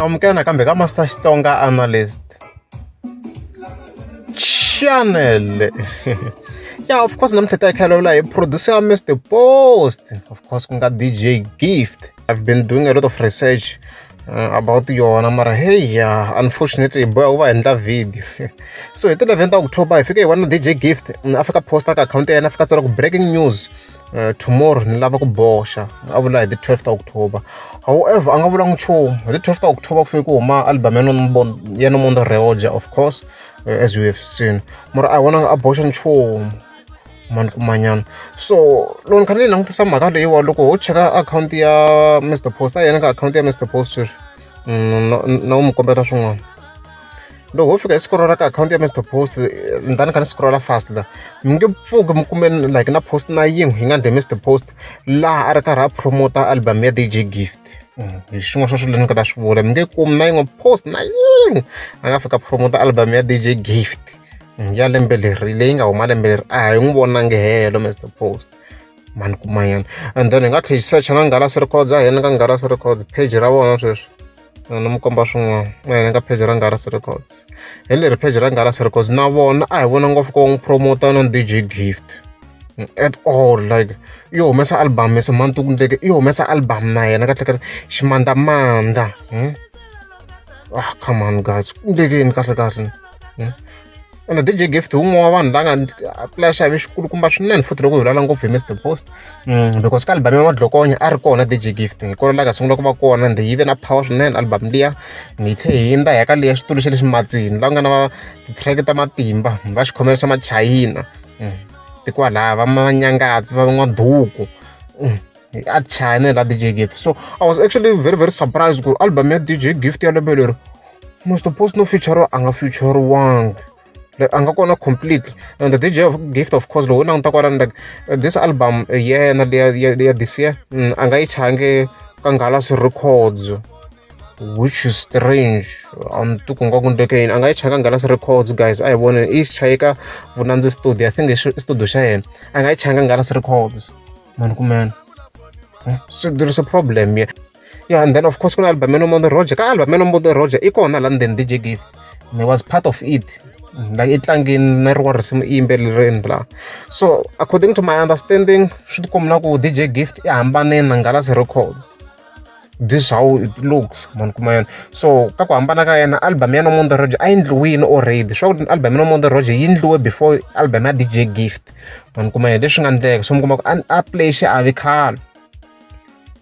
Amukela nakambe ka Master Xitsonga Analyst Channel. Yeah, of course namuntlha ta hi kha hi producer Mr Post, of course ku nga DJ Gift. I've been doing a lot of research about yona mara hey yeah, unfortunately hi boha ku va endla video. So hi ti 11 ta October hi fike hi vona DJ Gift a fika posta ka akhawunti ya yena a fika tsala ku breaking news tomorrow ni lava ku boxa a vula hi ti 12 ta October. However a nga vulanga nchumu hi ti 12 ta October ku fike ku huma album ya Nomondo Reoja, of course as you have seen, mara a hi vonanga a boxa nchumu mani kumanyana. So loko ni kha ni langutisa mhaka leyiwa, loko ho cheka akhawunti ya Mr Post, a yena ka akhawunti ya Mr Post sweswi na u mi kombeta swin'wana. Loko ho fika hi scrolla ka akhawunti ya Mr Post, ni ta ni kha ni scrolla fast la, mi nge pfuki mi kume like na post na yin'we yi nga ndle Mr Post laha a ri karhi a promota album ya DJ Gift. Hi xin'wana xa swilo leswi ni nga ta swi vula, mi nge kumi na yin'we post na yin'we a nga fika promota album ya DJ Gift ya lembe leri leyi nga huma lembe leri, a hi n'wi vonangi helo Mr Post mani kumanyana. And then hi nga tlhela hi search na Ngalasi Records, a hi yena ka Ngalasi Records page ra vona sweswi ni mi komba swin'wana, a hi yena ka page ra Ngalasi Records, hi leri page ra Ngalasi Records na vona a hi vona ngopfu ku n'wi promota na DJ Gift at all, like yi humesa album se mani ndeke yi humesa album na yena kahle kahle ximandlamandla. Ah, come on guys, ku ndlekeni kahle kahle. Ende DJ Gift hi wun'we wa vanhu la nga playa xiave xikulukumba swinene futhi loko hi vulavula ngopfu hi Mr Post, because ka album ya Madlokonya a ri kona DJ Gift, hi kona la nga sungula ku va kona ende yi ve na power swinene album liya. Hi tlhe hi hundza hi ya ka liya xitulu xa le ximatsini la ku nga na ti-track ta matimba va xikhomela xa machayina tikwalaya va Manyangatsi va N'waduku a chaya la DJ Gift. So I was actually very very surprised ku album ya DJ Gift ya lembe leri Mr Post no feature a nga feature-wangi, like a nga kona completely. And the DJ Gift of course loko u languta kwalano like this album yena liya ya this year a nga yi chayangi ka Ngalasi Records, which is strange. A ni tivi ku nga ku endleke yini, a nga yi chayanga Ngalasi Records guys, a hi voneni i chaye ka Vunandzi Studio, I think i studio xa yena, a nga yi chayanga Ngalasi Records mani kumene. So there is a problem here. Yeah, and then of course kuna album ya Nomondo Roger, ka album ya Nomondo Roger i kona la ndzeni DJ Gift, he was part of it, like i tlangini na rin'wana risimu i yimbelerini la. So according to my understanding swi tikomba na ku DJ Gift i hambanile na Ngalasi Records, this is how it looks mani kuma yena. So ka ku hambana ka yena, album ya Nomondo Roger a yi endliwile already, swa ku album ya Nomondo Roger yi endliwe before album ya DJ Gift mani kuma yena, leswi nga endleka. So mi kuma ku a play xiave khale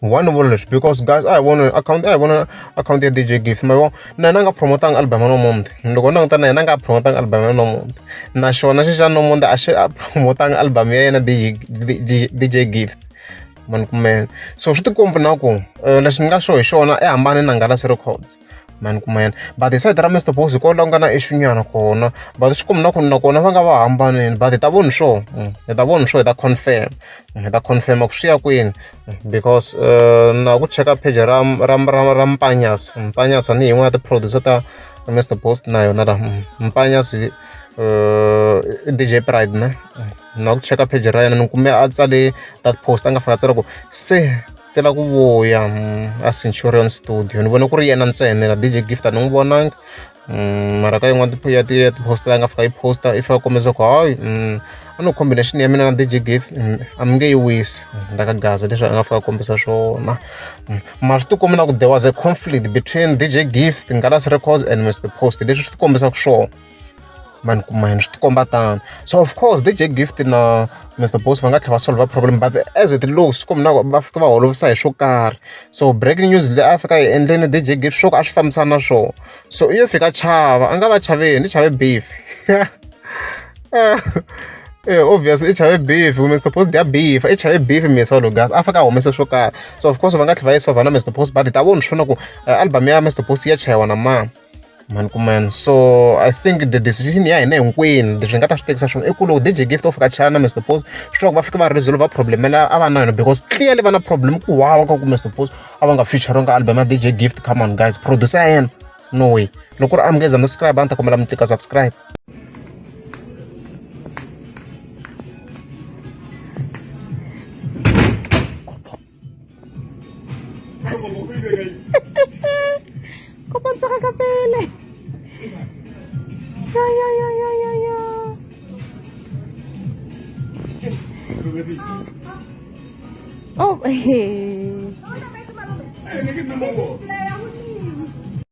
one vula leswi because guys a hi vona akhawunti, a hi vona akhawunti ya DJ Gift, ma vona na yena a nga promotanga album ya Nomonde. Loko u languta na yena a nga promotanga album ya Nomonde, na xona xi xa Nomonde a xi a promotanga album ya yena DJ Gift mani kumene. So swi tikomba na ku lexi ni nga sure hi xona i hambane na Ngalasi Records mani kumene, but hi side ra Mr Post hi kona la ku nga na issue nyana kona, but swi komba na ku nakona va nga va hambanile, but hi ta vona swo, hi ta vona swo, hi ta confirm, hi ta confirm ku swi ya kwini, because na ku cheka page ra ra ra ra Mpanyas, Mpanyas ni yin'wana ya ti-producer ta Mr Post na yona la Mpanyas i DJ Pride ne, na ku cheka page ra yena ni kume a tsale that post a nga fika a tsala ku se tela ku vuya a Centurion Studio, ni vone ku ri yena ntsena la DJ Gift a ni n'wi vonanga, mara ka yin'wana ya ti-post la nga fika yi posta i fika kombisa ku hayi a no combination ya mina na DJ Gift a mi nge yi wisi la ka Gaza, leswi a nga fika kombisa swona. Mara swi tikomba na ku there was a conflict between DJ Gift, Ngalasi Records and Mr Post, leswi swi tikombisaka swona mani kumani, swi tikomba tano. So of course DJ Gift na Mr Post va nga tlhela va solve problem, but as it looks swi komba na ku va fika va holovisa hi swo karhi. So breaking news leyi a fika yi endleni DJ Gift swo ka a swi fambisana na swona, so i yo fika chava, a nga va chaveni, i chave beef. Obviously i chave beef, Mr Post ya beef, i chave beef Mr guys, a fika a humese swo karhi. So of course va nga tlhela va yi solve na Mr Post, but hi ta vona swona ku album ya Mr Post ya chayiwa na mani mani kumani. So I think the decision ya hina hinkwenu leswi hi nga ta swi tekisa swona i ku loko DJ Gift o fika chaya na Mr Post, swi tiva ku va fika va resolve problem la a va na yona, because clearly va na problem ku wawa ka ku Mr Post a va nga feature ka album ya DJ Gift. Come on guys, producer ya yena no way. Loko ku ri a mi nge za mi subscribe, a ni ta kombela mi tlika subscribe. Kopa tsoga ka pele. Ya ya ya ya ya ya. Oh, hey.